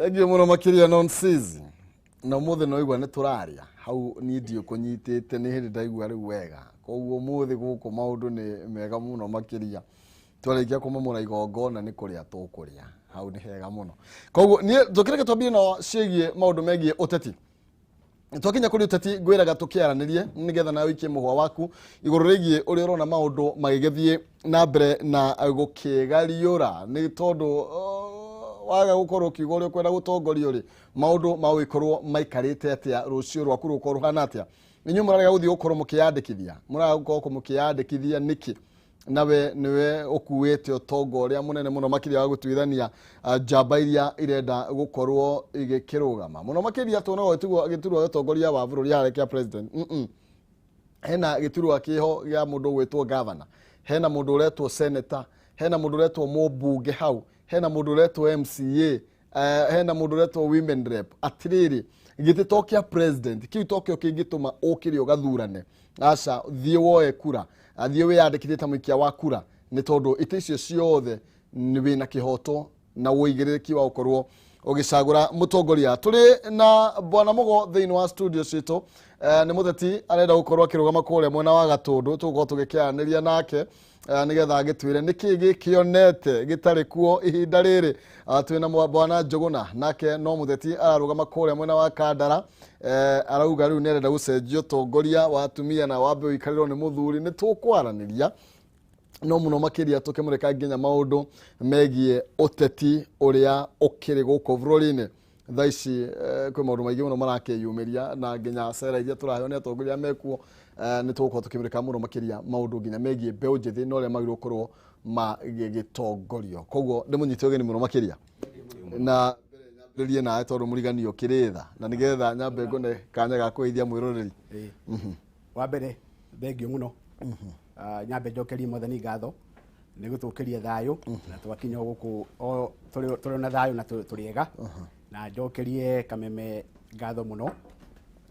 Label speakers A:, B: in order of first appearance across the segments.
A: Thengiũ mũno makĩria Nonsizi. Na ũmũthĩ no igua nĩ tũraria hau niĩ ndiũkũnyitĩte nĩ hĩndĩ ndaigua rĩu wega. Koguo ũmũthĩ gũkũ maũndũ nĩ mega mũno makĩria. Twarĩkia kũmomora igongona nĩ kũrĩa tũkũrĩa. Hau nĩ hega mũno. Koguo niĩ tũkĩreke twambie no ciĩgiĩ maũndũ megiĩ ũteti. Twakinya kũrĩ ũteti ngwĩraga tũkĩaranĩrie nĩgetha nawe ũikie mũhwa waku igũrũ rĩgiĩ ũrĩa ũrona maũndũ magĩgĩthiĩ na mbere na gũkĩgariũra, nĩ tondũ waga gũkorwo ũkiuga ũrĩa ũkwenda gũtongorio rĩ, maũndũ magũgĩkorwo maikarĩte atĩa, rũciũ rwaku rũgũkorwo rũhana atĩa. Inyuĩ mũrarega gũthiĩ gũkorwo mũkĩyandĩkithia, mũrarega gũkorwo mũkĩyandĩkithia nĩkĩ? Nawe nĩwe ũkuĩte ũtonga ũrĩa mũnene mũno makĩria wa gũtuithania njamba iria irenda gũkorwo igĩkĩrũgama mũno makĩria. Tuonaga gĩturwa gĩturwa gĩa ũtongoria wa bũrũri harĩa kĩa president. Hena gĩturwa kĩho gĩa mũndũ ũgwĩtwo governor, hena mũndũ ũretwo senator, hena mũndũ ũretwo mũmbunge hau, hena mũndũ ũretwo MCA, hena mũndũ ũretwo women rep. Atirĩrĩ, gĩtĩ to kĩa president kĩu tokĩo kĩngĩtũma ũkĩre ũgathurane. Aca, thiĩ woe kura, thiĩ wĩyandĩkithie ta mũikia wa kura, nĩ tondũ itĩ icio ciothe nĩ wĩna kĩhoto na ũigĩrĩrĩki wa gũkorwo ũgĩcagũra mũtongoria. Tũrĩ na bwana Mũgo thĩinĩ wa studio citũ. Nĩ mũteti arenda gũkorwo akĩrũgama kũrĩa mwena wa Gatũndũ. Tũgũkorwo tũgĩkĩaranĩria nake nĩgetha agĩtwĩre nĩkĩ gĩkĩonete gĩtarĩ kuo ihinda rĩrĩ. Twĩna bwana Njũgũna, nake no mũteti ararũgama kũrĩa mwena wa Kandara. Arauga rĩu nĩ arenda gũcenjia ũtongoria wa atumia na wambe ũikarĩrwo nĩ mũthuri. Nĩ tũkwaranĩria no mũno makĩria tũkĩmũrĩka nginya maũndũ megiĩ ũteti ũrĩa ũkĩrĩ gũkũ bũrũri-inĩ thaa ici. Kwĩ maũndũ maingĩ mũno marakĩyumĩria na nginya cera iria tũraheo nĩ atongoria mekuo. Nĩ tũgũkorwo tũkĩmũrĩka mũno makĩria maũndũ nginya megiĩ mbeũ njĩthĩ na ũrĩa magĩrĩirwo gũkorwo magĩgĩtongorio. Koguo ndĩmũnyite ũgeni mũno makĩria na mbere nyambĩrĩrie nawe tondũ mũriganio ũkĩrĩ tha na nĩgetha nyambe ngone kanya ga kũgeithia mwĩroreri.
B: Wa mbere, thengio mũno. Nyambe njokerie Mwathani ngatho nĩ gũtũkĩria thayũ na twakinya o gũkũ o tũrĩ na thayũ na tũrĩ ega, na njokerie Kameme ngatho mũno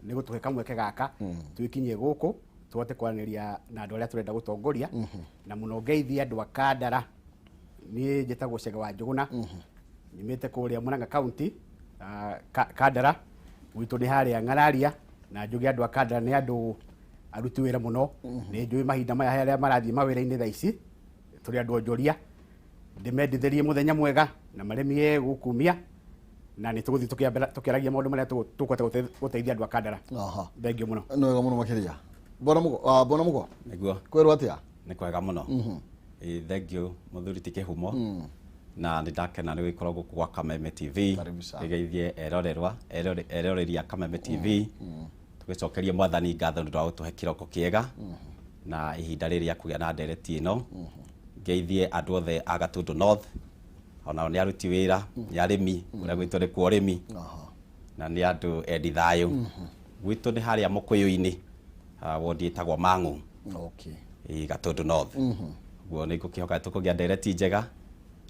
B: nĩ gũtũhe kamweke gaka twĩkinyie gũkũ tũhote kwaranĩria na andũ arĩa tũrenda gũtongoria, na mũno ngeithie andũ a Kandara. Niĩ njĩtagwo Cege wa Njũgũna, nyumĩte kũrĩa Murang'a County, Kandara gwitũ nĩ harĩa Ng'araria, na njuge andũ a Kandara nĩ andũ aruti wĩra mũno. Nĩ njũĩ mahinda maya arĩa marathiĩ mawĩra-inĩ thaa ici tũrĩ andũ onjoria. Ndĩmendithĩrie mũthenya mwega na marĩmie gũkumia, na nĩ tũgũthiĩ tũkĩaragia maũndũ marĩa tũkũhota gũteithia andũ a Kandara. Thengio mũno.
A: Nĩ wega mũno makĩria bwana Mũgo. Bwana Mũgo.
C: Nĩguo.
A: Kwĩrwo atĩa?
C: Nĩ kwega mũno. Ĩ, thengio mũthuri ti kĩhumo, na nĩ ndakena nĩ gũkorwo gũkũ gwa Kameme TV.
A: Karibu sana.
C: Ngeithie erorerwa eroreri a Kameme TV. Tũgĩcokerie Mwathani ngatho nĩ ũndũ wa gũtũhe kĩroko kĩega na ihinda rĩrĩ rĩa kũgĩa na ndereti ĩno. Ngeithie andũ othe a Gatundu North, onao nĩ aruti wĩra, nĩ arĩmi, kũrĩa gwitũ nĩ kuo ũrĩmi, na nĩ andũ endi thayũ. Gwitũ nĩ harĩa Mũkũyũ-inĩ, wondi ĩtagwo Mang'u. Ĩ, Gatundu North. Guo nĩ ngũkĩhoka tũkũgĩa ndereti njega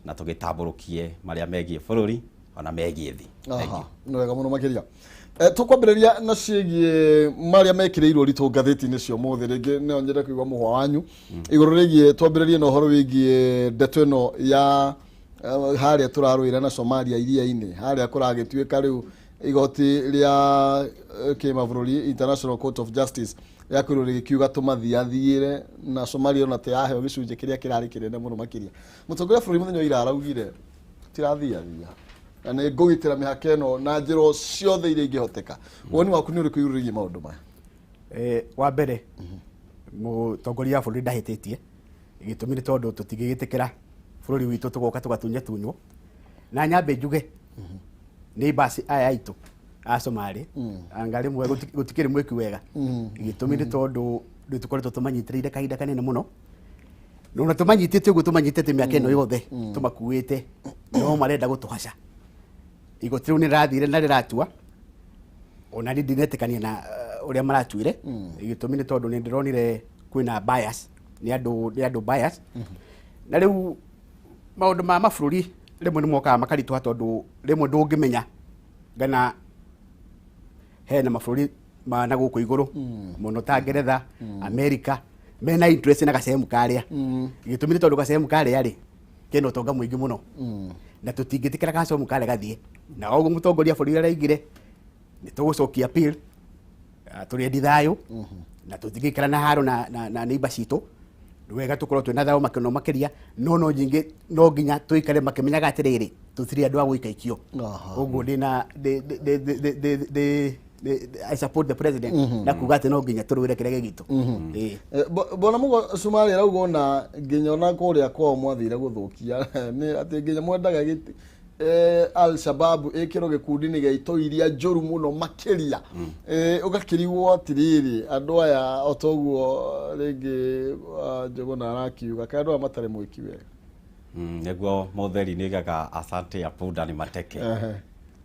C: na tũgĩtambũrũkie marĩa megiĩ bũrũri ona megiĩ thĩ. Thank you.
A: Nĩ wega mũno makĩria. Tũkwambĩrĩria na ciĩgiĩ marĩa mekĩrĩirwo ritũ ngathĩti-inĩ cia ũmũthĩ. Rĩngĩ no nyende kũigua mũhwa wanyu igũrũ rĩgiĩ, twambĩrĩrie na ũhoro wĩgiĩ ndeto ĩno ya harĩa tũrarũĩra na Somalia iria-inĩ, harĩa kũragĩtuĩka rĩu igoti rĩa kĩmabũrũri, International Court of Justice, rĩakwĩrwo rĩgĩkiuga tũmathiathiĩre na Somalia ona tĩyaheo gĩcunjĩ kĩrĩa kĩrarĩ kĩnene mũno makĩria. Mũtongoria wa bũrũri mũthenya wa ira araugire tirathiathia na nĩ ngũgitĩra mĩhaka ĩno na njĩra o ciothe iria ingĩhoteka. Woni waku nĩ ũrĩkũ igũrũ rĩgiĩ maũndũ maya?
B: Wa mbere, mũtongoria wa bũrũri ndahĩtĩtie. Gĩtũmi nĩ tondũ tũtingĩgĩtĩkĩra bũrũri witũ tũgoka tũgatunyatunywo. Na nyambe njuge neighbors aya aitũ a Somalia anga rĩmwe gũtikĩrĩ mwĩki wega. Gĩtũmi nĩ tondũ nĩ tũkoretwo tũmanyitĩrĩire kahinda kanene mũno, na ona tũmanyitĩte ũguo tũmanyitĩte mĩaka ĩno yothe tũmakuĩte, no marenda gũtũhaca. Igoti rĩu nĩ rĩrathire na rĩratua, ona niĩ ndinetĩkania na ũrĩa maratuire. Gĩtũmi nĩ tondũ nĩ ndĩronire kwĩna bias, nĩ andũ bias. Na rĩu maũndũ ma mabũrũri rĩmwe nĩ mokaga makaritũha, tondũ rĩmwe ndũngĩmenya ngana hena mabũrũri ma na gũkũ igũrũ mũno ta Ngeretha, Amerika, mena interest na gacehemu karĩa. Gĩtũmi nĩ tondũ gacehemu karĩa rĩ kena ũtonga mũingĩ mũno, na tũtingĩtĩkĩra gacehemu karĩa gathiĩ. Na oguo mũtongoria bũrũri araigire nĩ tũgũcokia appeal, tũrĩ endi thayũ na tũtingĩikara na haro na neighbor citũ. Nĩ wega tũkorwo twĩna thayũ makĩno makĩria, no nyingĩ no nginya tũikare makĩmenyaga atĩrĩrĩ, tũtirĩ andũ a gũikaikio. Ũguo ndĩna ndĩ I support the president na kuga atĩ no nginya tũrũĩre kĩrĩa gĩ gitũ.
A: Bwana Mugo Sumarĩ arauga ona nginya ona kũrĩa kwao mwathire gũthũkia nĩ atĩ nginya mwendaga gĩti Al Shabab ĩkĩrwo gĩkundi-inĩ gĩa itoi iria njũru mũno makĩria. Ũgakĩrigwo atĩrĩrĩ, andũ aya o toguo rĩngĩ Njũgũna arakiuga kaĩ andũ aya matarĩ mwĩki wega.
C: Nĩguo mũtheri nĩigaga asante ya punda ni mateke.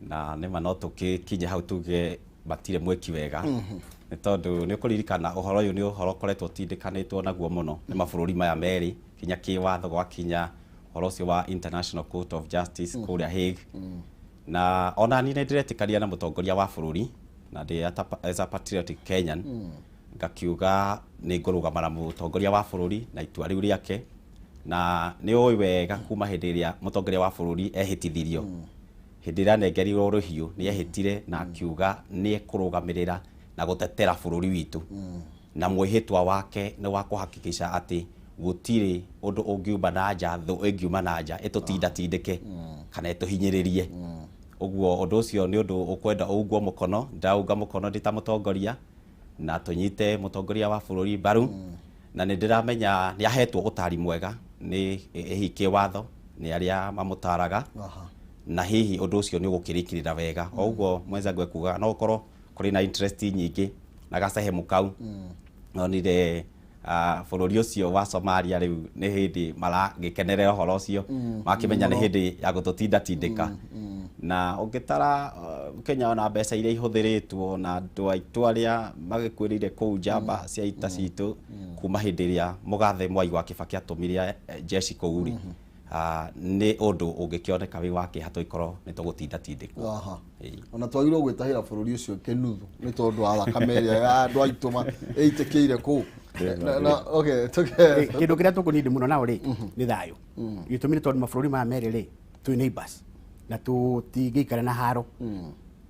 C: Na nĩma no tũgĩkinye hau tuge matirĩ mwĩki wega. Nĩ tondũ nĩ ũkũririkana ũhoro ũyũ nĩ ũhoro ũkoretwo ũtindĩkanĩtwo naguo mũno nĩ mabũrũri maya merĩ, kinya kĩwatho gwakinya ũhoro ũcio wa International Court of Justice kũrĩa Hague. Na ona niĩ nĩ ndĩretĩkania na mũtongoria wa bũrũri na ndĩ as a patriotic Kenyan, ngakiuga nĩ ngũrũgama na mũtongoria wa bũrũri na itua rĩu rĩake. Na nĩ ũĩ wega kuma hĩndĩ ĩrĩa mũtongoria wa bũrũri ehĩtithirio, hĩndĩ ĩrĩa anengerirwo rũhiũ nĩ ehĩtire na akiuga nĩ ekũrũgamĩrĩra na gũtetera bũrũri witũ. Na mwĩhĩtwa wake nĩ wa kũhakikisha atĩ gũtirĩ ũndũ ũngiuma na nja, thũ ĩngiuma na nja ĩtũtindatindĩke kana ĩtũhinyĩrĩrie. Ũguo ũndũ ũcio nĩ ũndũ ũkwenda ũungwo mũkono, ndaunga mũkono ndĩ ta mũtongoria na tũnyite mũtongoria wa bũrũri mbaru. Na nĩ ndĩramenya nĩ ahetwo ũtari mwega nĩ hihi kĩwatho nĩ arĩa mamũtaraga. Na hihi ũndũ ũcio nĩ ũgũkĩrĩkĩrĩra wega. O ũguo mwenzangu ekugaga no ũkorwo kũrĩ na interest nyingĩ na gacehemu kau. Nonire bũrũri ũcio wa Somalia rĩu nĩ hĩndĩ maragĩkenerera ũhoro ũcio, makĩmenya nĩ hĩndĩ ya gũtũtindatindĩka. Na ũngĩtara Kenya ona mbeca iria ihũthĩrĩtwo na andũ aitũ arĩa magĩkuĩrĩire kũu njamba cia ita citũ kuma hĩndĩ ĩrĩa mũgathe Mwai wa Kibaki atũmire jeshi kũu rĩ, nĩ ũndũ ũngĩkĩoneka wĩ wa kĩeha tũgĩkorwo nĩ tũgũtindatindĩkwo.
A: Ona twagĩrĩirwo gwĩtahĩra bũrũri ũcio kĩnuthu nĩ tondũ wa thakame ĩrĩa ya andũ aitũ ĩitĩkĩire kũu.
B: Kĩndũ kĩrĩa tũkũnindi mũno nao rĩ nĩ thayũ. Gĩtũmi nĩ tondũ mabũrũri maya merĩ rĩ twĩ neighbors na tũtingĩikara na haro.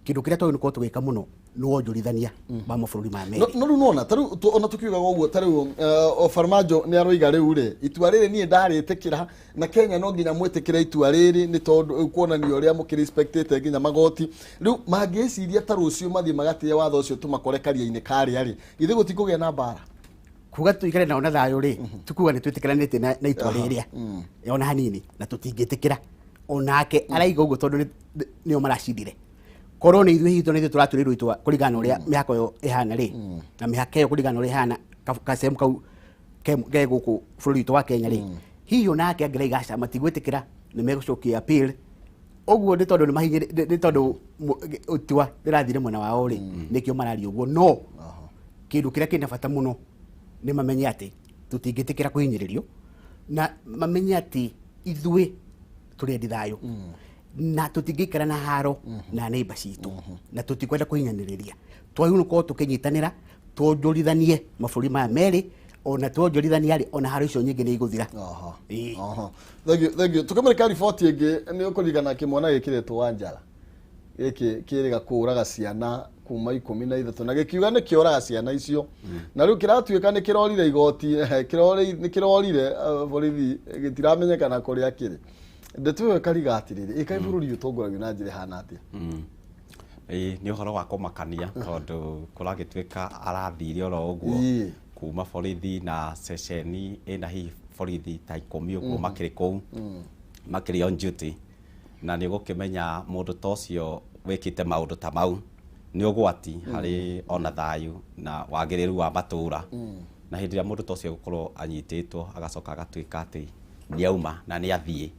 B: Kĩndũ kĩrĩa twagĩrĩirwo gũkorwo tũgĩka mũno nĩ wonjorithania wa mabũrũri maya merĩ.
A: No rĩu nona ta rĩu ona tũkiugaga ũguo, ta rĩu Farmajo nĩ aroiga rĩu rĩ itua rĩrĩ niĩ ndarĩtĩkĩra na Kenya no nginya mwĩtĩkĩre itua rĩrĩ nĩ tondũ kuonania ũrĩa mũkĩrespectĩte nginya magoti. Rĩu mangĩciria ta rũciũ mathiĩ magatĩe watho ũcio tũmakore karia-inĩ karĩa rĩ, githĩ gũtikũgĩa na mbara?
B: Kuga tuikare nao na thayũ rĩ, tukuga nĩ twĩtĩkĩranĩte na itua rĩrĩa ona hanini na tũtingĩtĩkĩra. Onake araiga ũguo tondũ nĩo maracindire. Korwo nĩ ithuĩ hihi tondũ nĩ ithuĩ tũratũrĩrwo itua kũringana na ũrĩa mĩhaka ĩyo ĩhana rĩ, na mĩhaka ĩyo kũringana na ũrĩa ĩhana gacehemu kau ke gũkũ bũrũri witũ wa Kenya rĩ, hihi onake angĩraiga aca matigwĩtĩkĩra nĩ megũcokia appeal. Ũguo nĩ tondũ nĩ tondũ itua rĩrathire mwena wao rĩ, nĩkĩo mararia ũguo. No kĩndũ kĩrĩa kĩna bata mũno nĩ mamenye atĩ tũtingĩtĩkĩra kũhinyĩrĩrio, na mamenye atĩ ithuĩ tũrĩ endi thayũ na tũtingĩikara na haro na neighbor citũ na tũtikwenda kũhinyanĩrĩria. Twagĩrĩirwo gũkorwo tũkĩnyitanĩra twonjorithanie mabũrũri maya merĩ, ona twonjorithania rĩ, ona haro icio nyingĩ nĩ igũthira.
A: Thank you, thank you. Tũkĩmũrĩka riboti ĩngĩ nĩ ũkũririkana kĩmwana gĩkĩrĩtwo Wanjara gĩkĩ kĩrĩga kũũraga ciana kuma 13 na gĩkiuga nĩ kĩoraga ciana icio. Na rĩu kĩratuĩka nĩ kĩrorire igoti, nĩ kĩrorire borithi, gĩtiramenyekana kũrĩa kĩrĩ. Ndeto ĩyo ĩkariga atĩrĩrĩ, ĩkaĩ bũrũri ũtongoragio na njĩra ĩhana atĩa?
C: Nĩ ũhoro wa kũmakania tondũ kũragĩtuĩka arathire oro ũguo kuma borithi na ceceni ĩna hihi borithi ta 10 ũguo makĩrĩ kũu makĩrĩ on duty, na nĩ ũgũkĩmenya mũndũ ta ũcio wĩkĩte maũndũ ta mau nĩ ũgwati harĩ ona thayũ na wagĩrĩru wa matũra. Na hĩndĩ ĩrĩa mũndũ ta ũcio egũkorwo anyitĩtwo agacoka agatuĩka atĩ nĩ auma na nĩ athiĩ,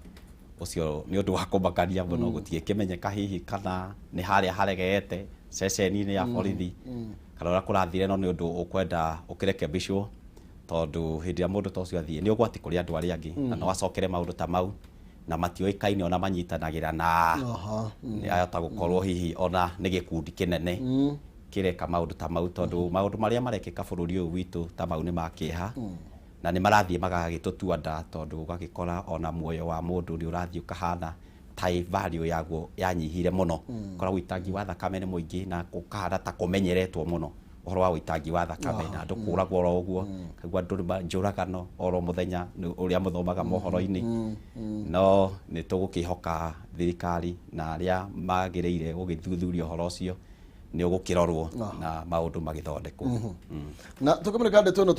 C: ũcio nĩ ũndũ wa kũmakania mũno. Gũtigĩkĩmenyeka hihi kana nĩ harĩa haregete ceceni-inĩ ya borithi kana ũrĩa kũrathire, no nĩ ũndũ ũkwenda ũkĩrekebicwo tondũ hĩndĩ ĩrĩa mũndũ ta ũcio athiĩ nĩ ũgwati kũrĩ andũ arĩa angĩ na no acokere maũndũ ta mau na matiũĩkaine ona manyitanagĩra na ahota gũkorwo hihi ona nĩ gĩkundi kĩnene kĩreka maũndũ ta mau, tondũ maũndũ marĩa marekĩka bũrũri ũyũ witũ ta mau nĩ ma kĩeha na nĩ marathiĩ magagĩtũtua nda, tondũ ũgagĩkora ona muoyo wa mũndũ nĩ ũrathiĩ ũkahana Tai value yaguo yanyihire muno koragwo ũitangi wa thakame nĩ mũingĩ na gũkahana ta kũmenyeretwo mũno ũhoro wa ũitangi wa thakame na andũ kũragwo oro ũguo kaigua andũ nĩ njũragano oro mũthenya nĩ ũrĩa mũthomaga mohoro-inĩ. No nĩ tũgũkĩhoka thirikari na arĩa magĩrĩire gũgĩthuthuria ũhoro ũcio nĩ ũgũkĩrorwo na maũndũ magĩthondekwo.
A: Na tukĩmũrĩka ndeto ĩno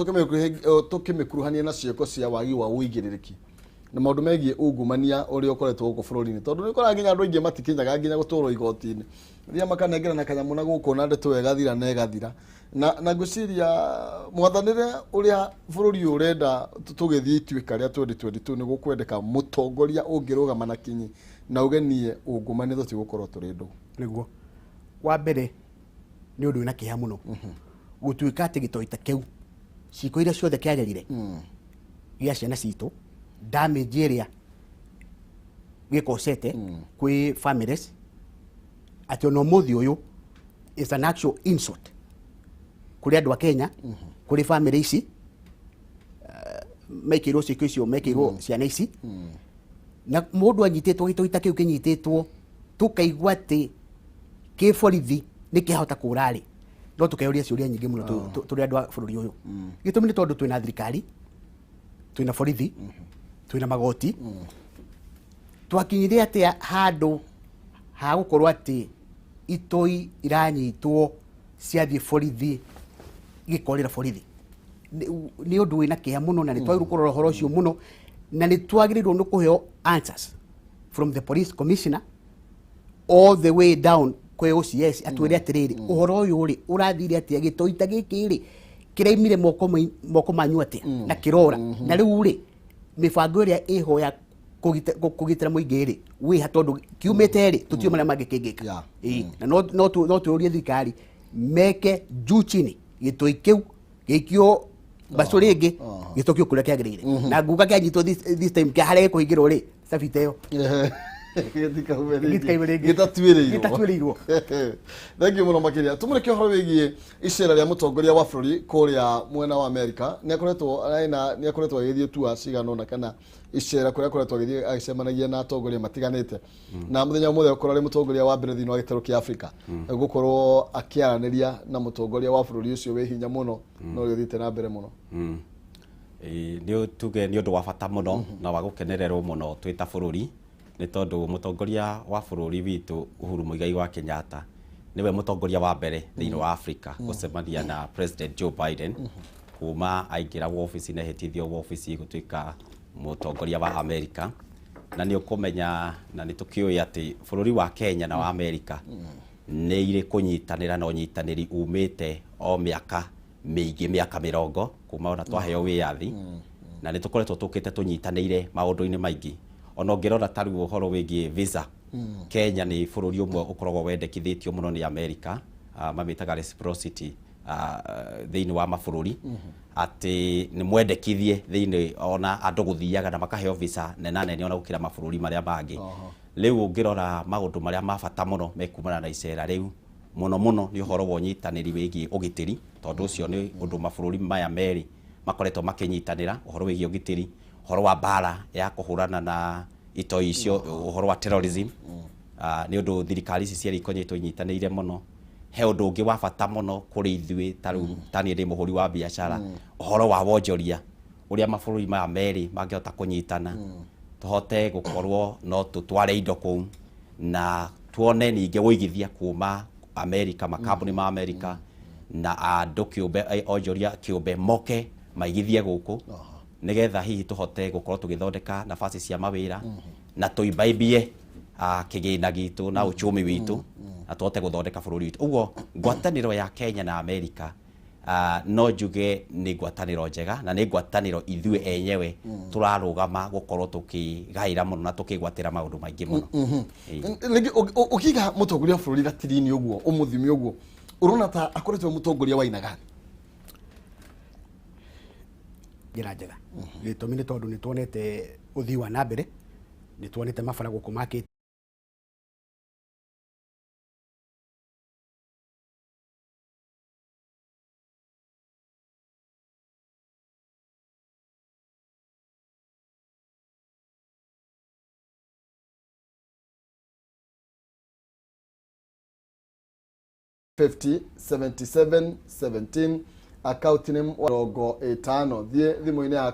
A: tũkĩmĩkuruhania na ciĩko cia wagi wa ũigĩrĩrĩki na maũndũ megiĩ ungumania ũrĩa ũkoretwo gũkũ bũrũri-inĩ, tondũ nĩ ũkoraga nginya andũ aingĩ matikinyaga nginya gũtwarwo igoti-inĩ, rĩrĩa makanengerana kanyamũ na gũkũ na ndeto ĩyo ĩgathira na ĩgathira. Na ngwĩciria mwathanĩre ũrĩa bũrũri ũyũ ũrenda tũgĩthiĩ ituĩka rĩa 2022 nĩ gũkwendeka mũtongoria ũngĩrũgama na kinyi na ũgenie ungumania tũtigũkorwo tũrĩ ndũgũ.
B: Nĩguo wa mbere nĩ ũndũ wĩna kĩeha mũno gũtuĩka atĩ gĩtoi ta kĩu ciĩko iria ciothe kĩagerire gĩa ciana citũ, damage ĩrĩa gĩkocete kwĩ families, atĩ ona ũmũthĩ ũyũ is an actual insult kũrĩ andũ a Kenya, kũrĩ family ici mekĩirwo ciĩko icio mekĩirwo ciana ici. Na mũndũ anyitĩtwo gĩtoi ta kĩu kĩnyitĩtwo tũkaigua atĩ kĩ borithi nĩ kĩahota kũra rĩ, no tũkeyũria ciũria nyingĩ mũno tũrĩ andũ a bũrũri ũyũ. Gĩtũmi nĩ tondũ twĩna thirikari, twĩna borithi, twĩna magoti. Twakinyire atĩa handũ ha gũkorwo atĩ itoi iranyitwo ciathiĩ borithi gĩkorĩra borithi? Nĩ ũndũ wĩna kĩeha mũno na nĩ twagĩrĩirwo kũrora ũhoro ũcio mũno na nĩ twagĩrĩirwo nĩ kũheo answers from the police commissioner all the way down kwĩ OCS, atwĩre atĩrĩrĩ, ũhoro ũyũ rĩ ũrathire atĩa, gĩtoi ta gĩkĩ rĩ kĩraimire moko manyu atĩa na kĩrora, na rĩu rĩ mĩbango ĩrĩa ĩho ya kũgitĩra mũingĩ rĩ wĩha, tondũ kiumĩte rĩ tũtiũ marĩa mangĩkĩngĩka. Ĩĩ, na no tũrie thirikari meke juu chini gĩtoi kĩu gĩikio mbacũ rĩngĩ, gĩcokio kũrĩa kĩagĩrĩire, na nguga kĩanyitwo this time kĩa harĩa gĩkũhingĩrwo rĩ cabita ĩyo.
A: Gĩtikaume rĩngĩ.
B: Gĩtikaume rĩngĩ.
A: Gĩtatuĩrĩirwo.
B: Gĩtatuĩrĩirwo.
A: Thank you mũno makĩria. Tũmũrĩke ũhoro wĩgiĩ icera rĩa mũtongoria wa bũrũri kũrĩa mwena wa Amerika. Nĩ akoretwo ena nĩ akoretwo agĩthiĩ tua cigana ũna kana icera kũrĩa akoretwo agĩthiĩ agĩcemanagia na atongoria matiganĩte, na mũthenya ũmwe akorwo arĩ mũtongoria wa mbere thĩinĩ wa gĩtarũ kĩa Afrika gũkorwo akĩaranĩria na mũtongoria wa bũrũri ũcio wĩ hinya mũno na ũrĩa ũthiĩte na mbere mũno.
C: Ĩĩ, nĩ tuge nĩ ũndũ wa bata mũno na wa gũkenererwo mũno twĩ ta bũrũri, nĩ tondũ mũtongoria wa bũrũri witũ Uhuru Muigai wa Kenyatta nĩwe mũtongoria wa mbere thĩinĩ wa Afrika gũcemania na President Joe Biden kuma aingĩra wabici na ehĩtithio wabici gũtuĩka mũtongoria wa Amerika. Na nĩ ũkũmenya na nĩ tũkĩũĩ atĩ bũrũri wa Kenya na wa Amerika nĩ irĩ kũnyitanĩra na ũnyitanĩri umĩte o mĩaka mĩingĩ, mĩaka 40 kuma ona twaheo wĩyathi, na nĩ tũkoretwo tũkĩte tũnyitanĩire maũndũ-inĩ maingĩ. Ona ũngĩrora ta rĩu ũhoro wĩgiĩ visa, Kenya nĩ bũrũri ũmwe ũkoragwo wendekithĩtio mũno nĩ Amerika, mamĩtaga reciprocity thĩinĩ wa mabũrũri, atĩ nĩ mwendekithie thĩinĩ ona andũ gũthiaga na makaheo visa nena nene ona gũkĩra mabũrũri marĩa mangĩ. Rĩu ũngĩrora maũndũ marĩa ma bata mũno mekumana na icera rĩu mũno mũno nĩ ũhoro wa ũnyitanĩri wĩgiĩ ũgitĩri, tondũ ũcio nĩ ũndũ mabũrũri maya merĩ makoretwo makĩnyitanĩra ũhoro wĩgiĩ ũgitĩri, ũhoro wa mbara ya kũhũrana na itoi icio, ũhoro wa terrorism. Nĩ ũndũ thirikari ici cierĩ ikoretwo inyitanĩire mũno. He ũndũ ũngĩ wa bata mũno kũrĩ ithuĩ ta rĩu ta niĩ ndĩ mũhũri wa biacara, ũhoro wa wonjoria ũrĩa mabũrũri maya merĩ mangĩhota kũnyitana tũhote gũkorwo no tũtware indo kũu na tuone ningĩ ũigithia kuma Amerika, makambuni ma Amerika na andũ kĩũmbe, onjoria kĩũmbe moke maigithie gũkũ, nĩgetha hihi tũhote gũkorwo tũgĩthondeka nafasi cia mawĩra na tũimbaimbie kĩgĩna gitũ na uchumi witũ na tũhote gũthondeka bũrũri witũ. Ũguo ngwatanĩro ya Kenya na Amerika no njuge nĩ ngwatanĩro njega na nĩ ngwatanĩro ithuĩ enyewe tũrarũgama gũkorwo tũkĩgaĩra mũno na tũkĩgwatĩra maũndũ maingĩ mũno. Ĩĩ.
A: Rĩngĩ ũkiga mũtongoria wa bũrũri ratiri-inĩ ũguo ũmũthimi ũguo ũrona ta akoretwo e mũtongoria wa aina gani?
B: Njĩra njega, gĩtũmi nĩ tondũ nĩ tuonete ũthii wa na mbere, nĩ tuonete mabara gũkũ makĩtwo.
A: 50 77 17, akaunti nĩ 50. Thiĩ thimũ-inĩ yaku.